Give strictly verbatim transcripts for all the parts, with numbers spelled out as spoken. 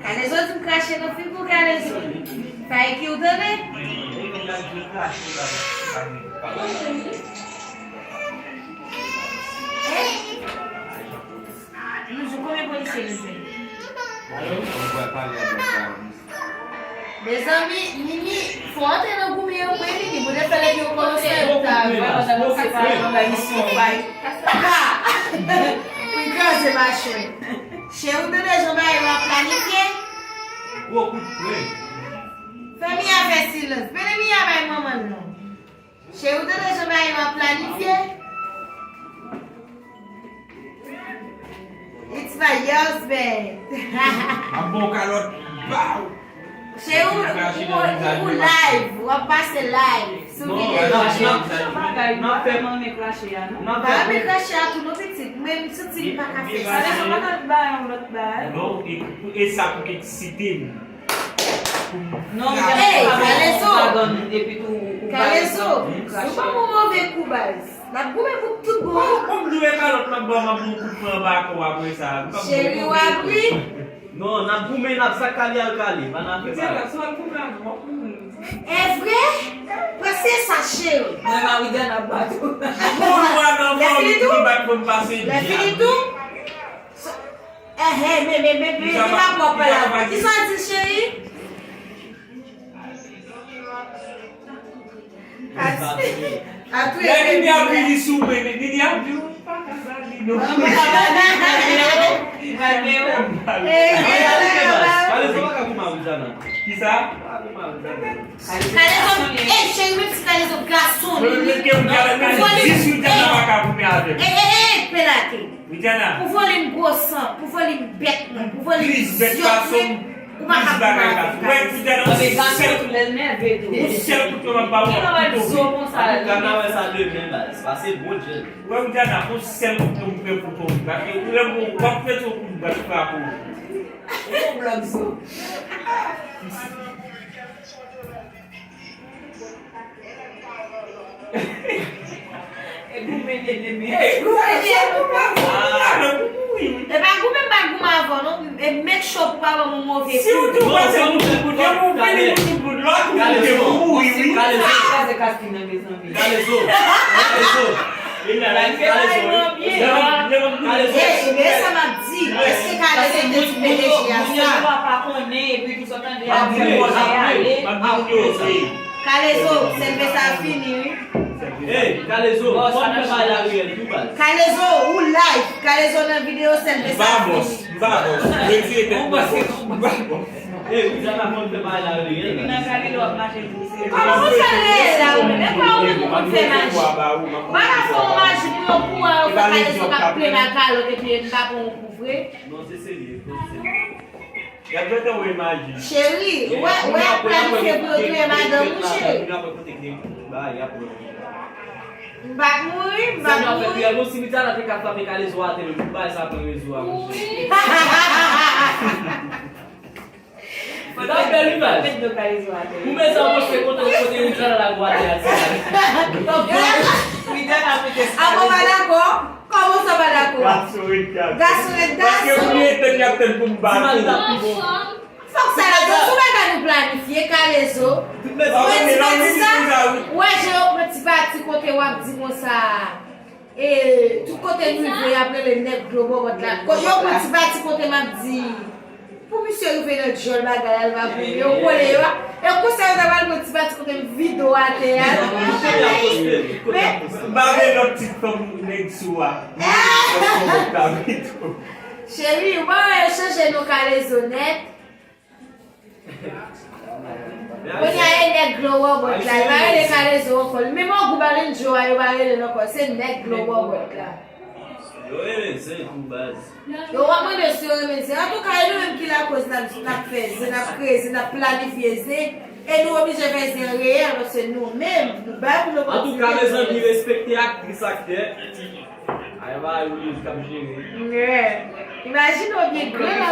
Kalezo di m krache nan figi w, Kalezo. Sa e ki w tande? Yon jou konbyen polisye nou jwenn? Mezanmi, Nini, fò antre nan goumen yo vre, Nini. Pou te fè lè yo kòmanse yo ta. Pou kraze machwè. Cheri, w tande jan bagay yo ap planifye? Gwo kout pwen. Fè Mia fè silans. Pene Mia bay manman l non. Cheri, w tande jan bagay yo ap planifye? It's my husband. Ap bon kalòt. Baw! Cheri, ou, ou, ou, ou live, w ap pase live sou videyo. N ap fè manmen krache a, non? Pa renmen krache a tou, non, pitit. Mwen, m santi m pa ka fè sa. Sa devan pa ka ba yon lòt bagay. Non, e, e sa pou ki eksite m. Non, Ey, Kalezo! Kalezo! Ou ban m yon move kou, baz. N ap goumen pou tout bon. Ou, ou m jwe kalòt, m ap ba w, m ap ba w kout pwen anba kò w apre sa. Cheri, w ap ri? Non, n ap goumen, n ap sa kale al kale. Pa nan afè sa. Evre? Prese sa, cheri. Mwen, Maridèn ap bat ou. Lè fini tou? Lè fini tou? Enhen, men, men, men, men, men pa pwòp la. Kisa w di, cheri? Lè Nini ap vini sou mwen, Nini ap di ou pa ka ba li non. Kalezo pa ka goumen ak Widiana. Kisa? Kalezo, ey, cheri, menm si Kalezo gason li, li, pou vòlè, ey, ey, ey, ey, pelate. Pou vòlè m gwo san, pou vòlè m bèt mwen, pou vòlè m zyòt mwen, ou pa ka goumen avè m, Kalezo. Ou sèl kout yo m ap ba ou. Antouka, n a wè sa demen, baz. Pase bon djèl. Ou wè, Widiana, ou sèl kout yo m pran pou kò m. Paske ou lè m w ap mete yon kout bal frape w. Ou gon blòk zo. E goumen ye demen. E goumen ye. E pa goumen, m pa goumen avè w non. E make sure pou pa ban m yon move kou. Si w tou panse pou tout bout, depi w fini pou tout bout, lòt ou moute, ou mouri wi. Kalezo. Kraze kaskin nan, mezanmi. Kalezo. Kalezo. Kalezo. Ey, men sa m ap di. Èske Kalezo te di P D G a sa? Moun yo pa konnen, epi tou sa tande ap ale, ap ale. Kalezo, sèlve sa fini wi. Ey, Kalezo, fò m fè bagay la reyèl tou baz. Kalezo, ou live. Kalezo nan videyo, sèlve sa fini. M pa bòs, m pa bòs. Retire tèt nan bòs. M pa bòs. Ey, Widiana, fò m fè bagay la reyèl. Epi nan Kalezo ap mache pou se. Kòman pou fè reyèl la ou menm? E pa ou menm ou konn fè maji. Ou pa ka fè yon maji pou yo kou a, yo fè Kalezo k ap plenn ak kalòt epi m pa pran yon kou vre. Non, se serye, se serye. Y ap gentan wè imaji. Cheri, ou wè, ou wè y ap planifye pou yo touye madanm ou, cheri. Moun ap wè kote ke, ba, y ap wè. M pa t mouri, m pa t mouri. Sa nou ap fè, pi al bon si Widiana te ka frape Kalezo atè menm, pou bagay sa pran rezo a, monchè. Fò n ap fè li baz. Ou mete anbo se kote, kote Widiana la gwo atè a, ti baz. Widiana mete sa. Avan pa dakò. Kòman w sa pa dakò? Gason ret gason. Gason ret gason. Paske m gen tèt y ap tèt pou m bat ou. Fòk sa la, sou bagay nou planifye, Kalezo. Mwen di, mwen di sa, ou wè jan yo pran ti pati kote w ap di konsa, e, tout kote nou rive, y ap rele nèg dlo bòbòt la. Yo pran ti pati kote m ap di, Pou misye rive nan djòl bagay a, l va voye yo kole yo a. E konsa yo ta pral pran ti pati kote m vide w atè a. Men, m pa vle lòt tit fanm nèg sou a. Cheri, ou pa wè yo chanje non Kalezo nèt? Kounye a e nèg glo wòbòt la, yo pa rele Kalezo ankò. Menm Ogou Balenjo a, yo pa rele l ankò. Se nèg glo wòbòt la. Yo renmen zen tou baz. Yo w ap mande si yo renmen zen. Antouka, e nou menm ki lakoz n ap, n ap fè zen, n ap kreye zen, n ap planifye zen. E nou oblije fè zen reyèl, paske nou menm, nou bay moun opòtinite. Antouka, mezanmi, respekte aktris, aktè. Ay, ba, yo menm k ap jere. Imajine w byen gran la.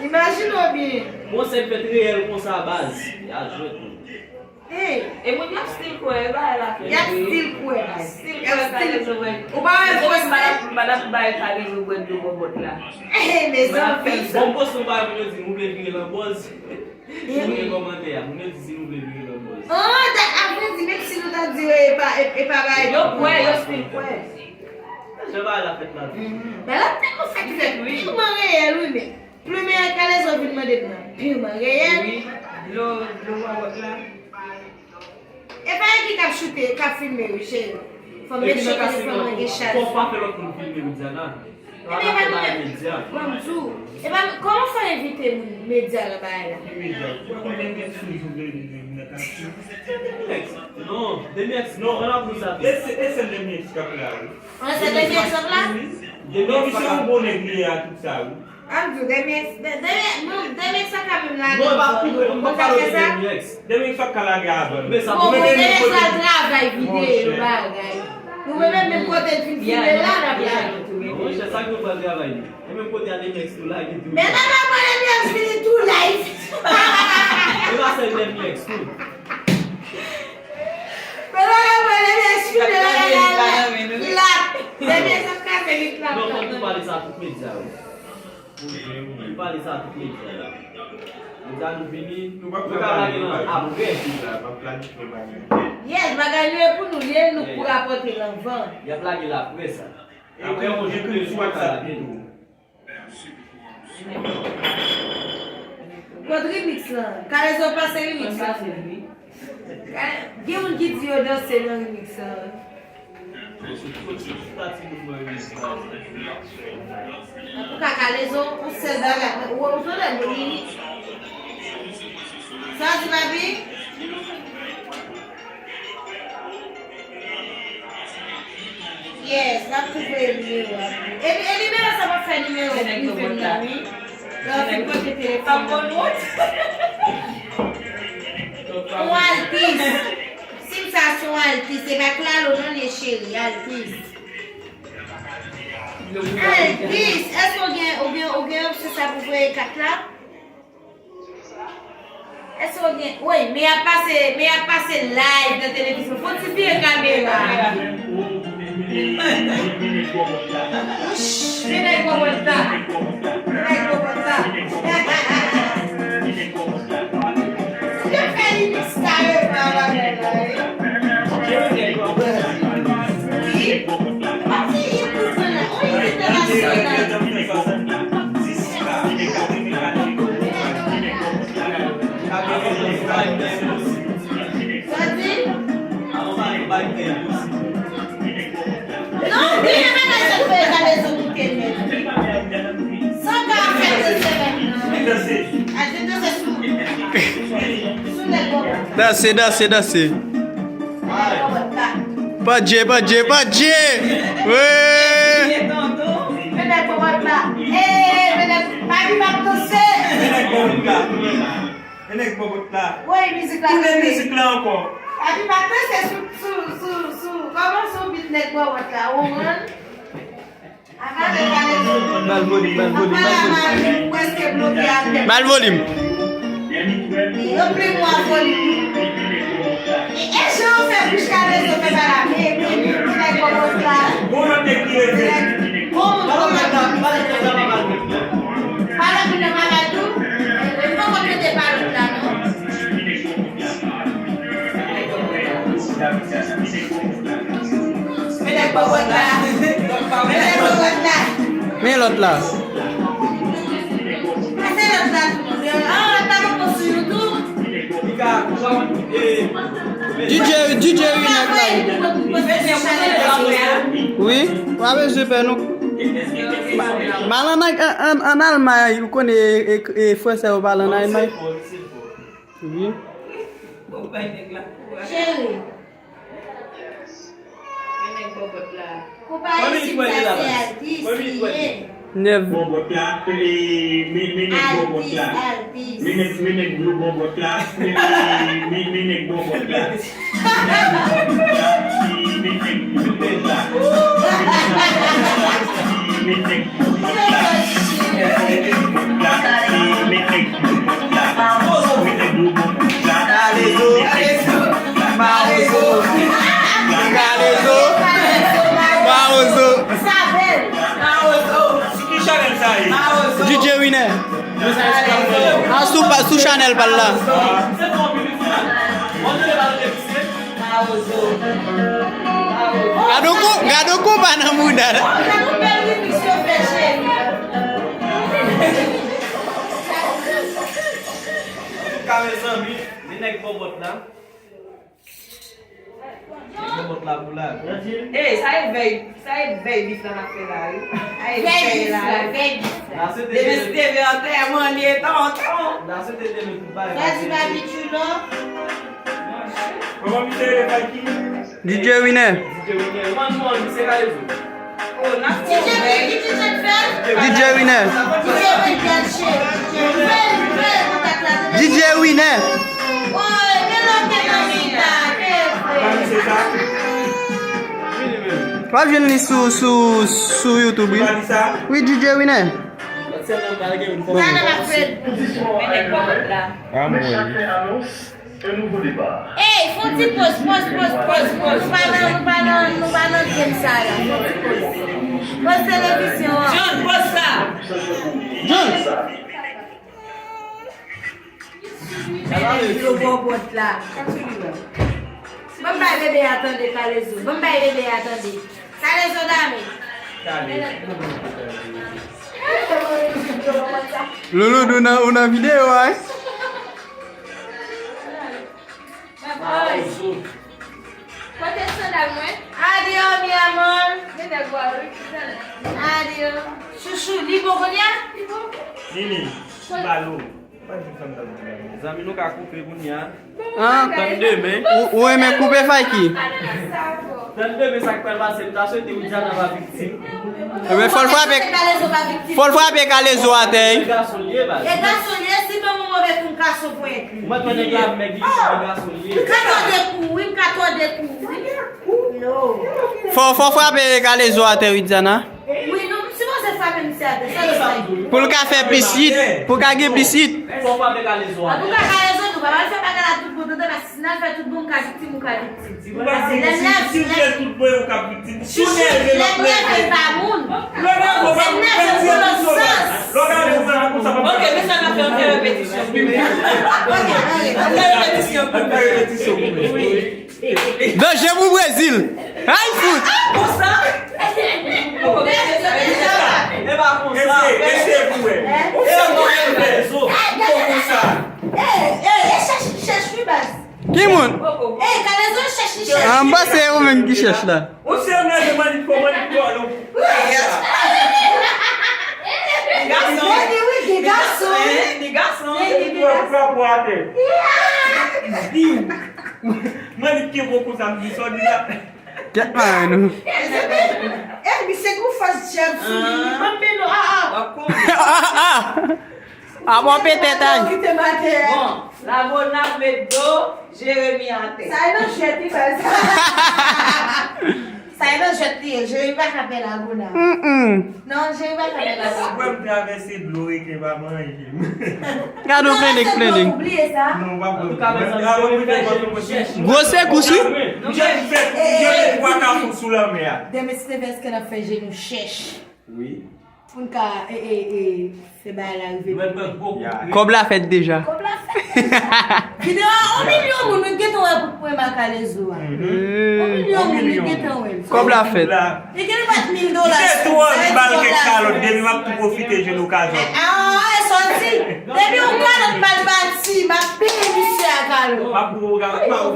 Imajine w byen. Bon, se fèt reyèl konsa, baz. Y a jwèt, non. Hey, e moun y ap still kwè, e bagay la fè. Y ap still kwè. Y ap still kwè. Ou pa wè fòs, m pa t ap bay Kalezo bwè dlo bòbòt la. Hey, mezanmi. Bon, poste yon bagay pou yo di, nou vle vire lanbòz. Moun gen kòmantè a, moun yo di si nou vle vire lòt bòz. Ah, ta, apre di, menm si nou ta di, e pa, e, e pa bagay. Yo kwè, yo still kwè. Jan bagay la fèt la tou. Bagay la tèlman fèt, li fèt pirman reyèl, wi, men. Plumen an Kalezo vin mande m nan. Pirman reyèl. Wi, dlo, dlo bòbòt la. E pa Enki k ap choute, k ap filme, wi, cheri. Fò m mete telefòn mwen gen chaj. Fò w pa fè lòt moun filme, wi, Diana. Ebyen, e pa nou menm. Ban m di w. E pa nou, kòman fè w envite moun medya nan bagay la? Ki medya? Ou pa konn Demi X sou, sou, sou, sou, nan kapsyon? Non, Demi X, non, an ap nou sa tou. E se, e se Demi X k ap la, wi. An, se Demi X k ap la? Non, misye yon bon nèg li ye a tout sa, wi. An di w, Demi X, De-, Demi, nou, Demi X sa ka menm lage. Non, e pa pou mwen, mwen pa pale de Demi X. Demi X ap ka lage avan. Men sa, bon, Demi X al travay videyo, bagay. Nou menm, menm kote l fin filme la, n ap lage. Non, monchè, sa k nou pral travay li. E menm kote a Demi X tou lage tou. Men nan nan mwen Demi X vini tou live. E pa sèl Demi X tou. Men nan nan mwen Demi X vini la. Demi X ap kase li la. Non, fòk nou pale sa tout medya, wi. Li pale sa tout medya la. Medya nou vini, nou ka lage lan apre. Yes, bagay nou e pou nou, li e nou k pou rapòte l anvan. Y ap lage l apre sa. Apre yon jou, de jou, nou ka lage l. Kot remix lan? Kalezo pase remix lan. Gen moun ki di yo danse nan remix lan. Antouka, Kalezo, yon sèl bagay. Ou, ou tande, li, sa di, papi? Yes, l ap tou voye nimewo a pou ou. E, e nimewo sa p ap fè nimewo prive m nan, wi. Lè w fin pote telefòn nan. Yon altis. Sim sa se yon altis. E pa Claro non li ye, cheri. Altis. Altis. Èske w gen, ou gen, ou gen opsyon sa pou voye kat la? Èske w gen? Wi, men y ap pase, men y ap pase live nan televizyon. Fò w ti vire kamera. Wouch, men nèg bòbòt la. Men nèg bòbòt la. Yo fè remix kareman bagay la, wi. Wi. Pa ti hit nou pran la. On hit entènasyonal. Sa di? Non, genyen bagay sa k fè Kalezo moute nèt. Sa ka fè de semèn nan. Aje danse sou, sou nèt bòbòt la. Danse, danse, danse. Bòbòt la. Padje, padje, padje. Wi. Men nèg bòbòt la. E, men nèg, pa di m ap danse. Men nèg bòbòt la. Woy, mizik la kanpe. Tounen mizik la ankò. Epi pa panse sou, sou, sou, sou, kòman sou bit nèg bòbòt la, ou konprann? Avèk Kalezo. Ba l volim, ba l volim, ba l volim. Apara mari m prèske bloke atè. Ba l volim. Yo plen mwa volim. E, e jan yo fè bouch Kalezo fè bagay la, men, men, men, men nèg bòbòt la. Bon, lòt nèg ki rete. Bon, bon, bon. Palòt moun nan malad tou? Li poko tande palòt la, non. Men nèg bòbòt la. Men nèg bòbòt la. Men lòt la. Pase lòt la tou. Ah, lòt la poko sou YouTube. DJ, DJ Rinat la. Wi, pa bezwen pè non. M al an, an, an, an Almay, ou konnen, e, e, e fransè yo pale an Almay. Wi. Cheri. Men nèg bòbòt la. Konpayi sim sa se Altis li ye. Nèv. Bòbòt la, e, men, men nèg bòbòt la. Altis, Altis. Men nèg, men nèg dlo bòbòt la. Men, men, men nèg bòbòt la. Men nèg bòbòt la. Men nèg bòbòt la. Men nèg bòbòt la. Men nèg bòbòt la. Men nèg dlo bòbòt la. A sou, pa- sou chanèl pa l la. Gade yon kou, gade yon kou pa nan mouda l. Ka mezanmi, li nèg bòbòt la. Bòbòt la pou la. Ey, sa e vèy, sa e vèy bif la n ap fè la, wi. Sa e vèy la, vèy bif la. Demen se te vè antèman li e tonton. Sa di babikyou non. Kòman misye rele, Fayki? D J Winner. D J Winner. One one, se ka rezo. D J Winner. D J Winner. W ap jwenn li sou, sou, sou YouTube, wi. Wi, D J Winner. Ah, mwen. Ey, fon ti poz, poz, poz, poz, poz. Nou pa nan, nou pa nan, nou pa nan game sa la. Fon ti poz. Poz televizyon an. John, poz sa. John. Gwo bòbòt la. Ban m bay bebe a tande, Kalezo. Ban m bay bebe a tande. Kalezo dame. Loulou, nou nan, ou nan videyo a, wi. Kote sandal mwen? Adios, mi amor. Gen nèg wa wi. Adios. Chouchou, li bon kounye a? Li bon. Nini, balo. Pa di sandal mwen. Zanmi nou ka koupe kounye a. Tann demen. Ou, ou renmen koupe, Fayki? Tann demen sa k pral pase, m ta swete Widiana pa viktim. Ebyen, fò l frape, fò l frape Kalezo atè, wi. E gason li ye, baz. E gason li ye, si tonton move kou m ka sou pwen. Ou mèt wè nèg la ap mèg li, e gason li ye. M ka tòde kou, wi, m ka tòde kou, wi. Fò, fò frape Kalezo atè, Widiana. Wi, nou sipoze frape misye atè, sa nou fè? Pou l ka fè pisit, pou l ka gen pisit. Fò frape Kalezo atè. Antouka, Kalezo, nou pa pral fè bagay la tout bon, tande, paske si n al fè tout bon, m ka viktim, ou ka viktim. Si w pa viktim, si w fè tout bon, ou ka viktim. Si w nève, m ap nève. Lè nève pa moun. Lè nève, w ap nève pou lòt sans. Lè w nève, w ap konsa, w ap... Ok, mesye, n ap fè yon ti repetisyon. Ok, ok. N ap fè repetisyon. N ap fè repetisyon. Danje pou Brezil. Ay, fout. Konsa. E pa konsa. Eseye, eseye pou wè. Ou fè mwen fè zo. Ou konsa. Ey, ey, e chèch, chèch wi, baz. Ki moun? Ey, Kalezo chèch, li chèch. Ah, m panse ou menm ki chèch la. Ou se yon nèg mannik ko, mannik ko, non. Gason. Li gason. Li gason. Li gason. Li gason. Mannik ki bon konsa, m di sa, di la. Kèt mare nou. E misye gon fòs dyab sou li, li pa peno, ah, ah. Ah, ah. Ah, bon, petèt, ay. Kite m atè. Bon, Lagonave met do, Jeremi atè. Sa e nan jwèt li, baz. Sa e nan jwèt li ye, Jeremi pa ka pè Lagonave. Mm-mm. Non, Jeremi pa ka pè Lagonave. Ou kwè m travèse dlo reken pa manje m. Gade w plendeng, plendeng. Ou bliye sa? Non, pa vre. Antouka, mezanmi, Jeremi fè jeni chèch. Gwo sekous, wi. Jeremi fè, Jeremi bwa kafou sou lanmè a. Demen, si te vè, èske n ap fè jeni chèch? Wi. Pou n ka, e, e, e, fè bagay la rive. Kòb la fèt deja. Kòb la fèt deja. Videyo a, yon milyon moun, nou gentan wè pou pwen Makalezo a. Yon milyon moun, nou gentan wè. Kòb la fèt. Li gen bat mil dola. Se twò anvi bal kèk kalòt, depi m ap tou pwofite jwenn okazyon. Ah, e sòti. Depi yon kalòt mal bati, m ap peye misye a kalòt. M ap pran yon kalòt pa ou.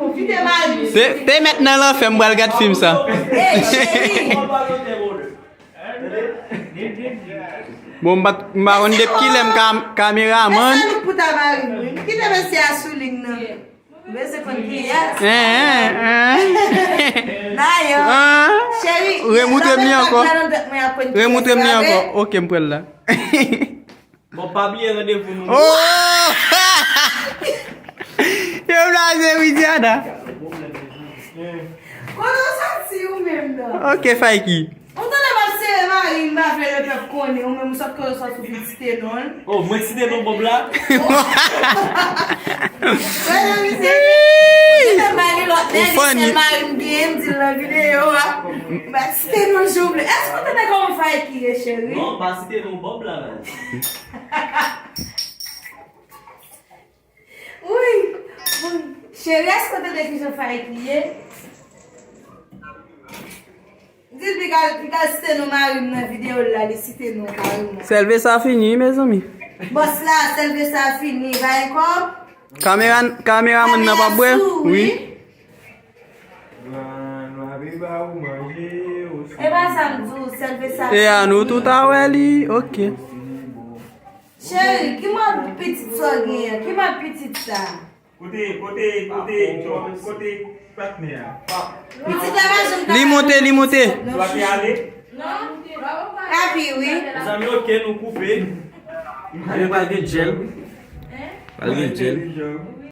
Pwofite mari misye. Te, te mèt nan lanfè, m pral gad fim sa. Ey, cheri. Bon, m pa t, m pa konn depi kilè m ka, kameramann. Mè salut pou ta mari m, wi. Kite mesye a sou liy nan. Ou bezwen konn kiyès. Hein, hein, hein. Dayè, cheri, remoutre m li ankò. Remoutre m li ankò. Ok, m pran l la. Bon, pa bliye randevou nou. Oh! Yo blaze Widiana. Kote w soti ou menm nan? Ok, Fayki. Ou tande m ap sere mari m, m pa vle lepèp konnen, ou menm ou sot kote w sot sou pitit non. Oh, mwen site non Bob la. Wè nan misye. Ou te mari l. Ou funny. Sèl mari m genyen, m di l nan videyo a. M pa site non jan w vle. Èske w tande kòman Faik ye, cheri? Non, pa site non Bob la, men. Wi, wi. Cheri, èske w tande kijan Faik ye? Di l pi ka, pi ka site non mari m nan videyo l la, li site non mari m nan. Sèlve sa fini, mezanmi. Bòs la, sèlve sa fini, bay kòb. Kamera, kameramann nan p ap bwè? Wi. Nwa, nwa pi ba ou manje osi. E pa sa m di w, sèlve sa fini. E a nou tout a wè li, ok. Cheri, ki mòd pitit sa w genyen? Ki mòd pitit sa? Kote, kote, kote, kote patnè a? Pitit la pa janm ka. Li monte, li monte. Dwa te ale? Api, wi. Mezanmi, ok, nou koupe. Mwen pral gen djèl. Pral gen djèl.